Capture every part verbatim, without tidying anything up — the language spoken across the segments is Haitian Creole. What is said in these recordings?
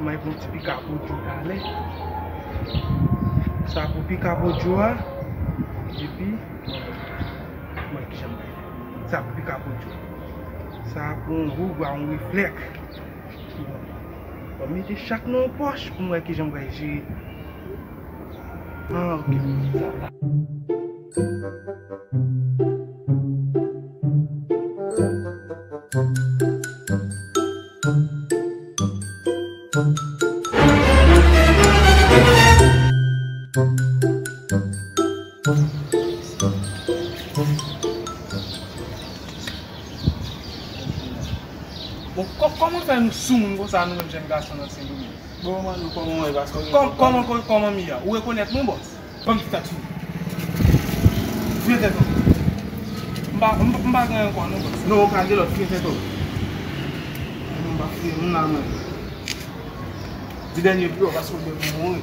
Mwen pran ti pika pou Djo talè. Sa pou pika pou Djo a. Epi, mwen ki jan mwen. Sa pou pika pou Djo. Sa pou yon rougwa, yon reflèk. Mwen mete chak nan yon pòch pou mwen ki jan mwen jere. Ah, ok. Sa la. Bon, kò-, kòman fè nou soumoun konsa, nou menm jèn gason nan Sendomeng? Bon, man, nou kòman w ye, paske w gen kòman, kòman, kòman m ye a? Ou rekonèt mwen, bòs? Ban m ti tèt sou ou. Vire tèt ou. M pa, m, m pa gen ankò non, bòs. Non, ou ka gen lòt, vire tèt ou. Mwen m pa fouye moun la, mwen. Di dènye pri w, paske w dwe pou mouri.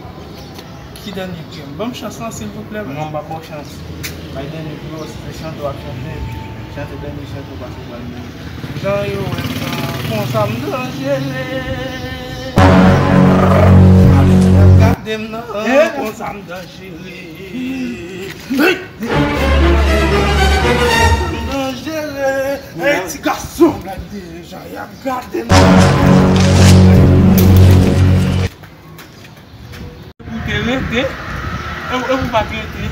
Ki dènye pri m? Ban m chans lan, silvouplè, bòs. Non, m p ap ba w chans. Bay dènye pri w, si se chante w ap chante, chante dènye chante w, paske w pral mouri. Jan yo wè m nan, konsa m danjere. Gade m nan, konsa m danjere. Danjere. Hey, ti gason, gade jan y ap gade m. Ou te rete, e ou, e ou pa t rete.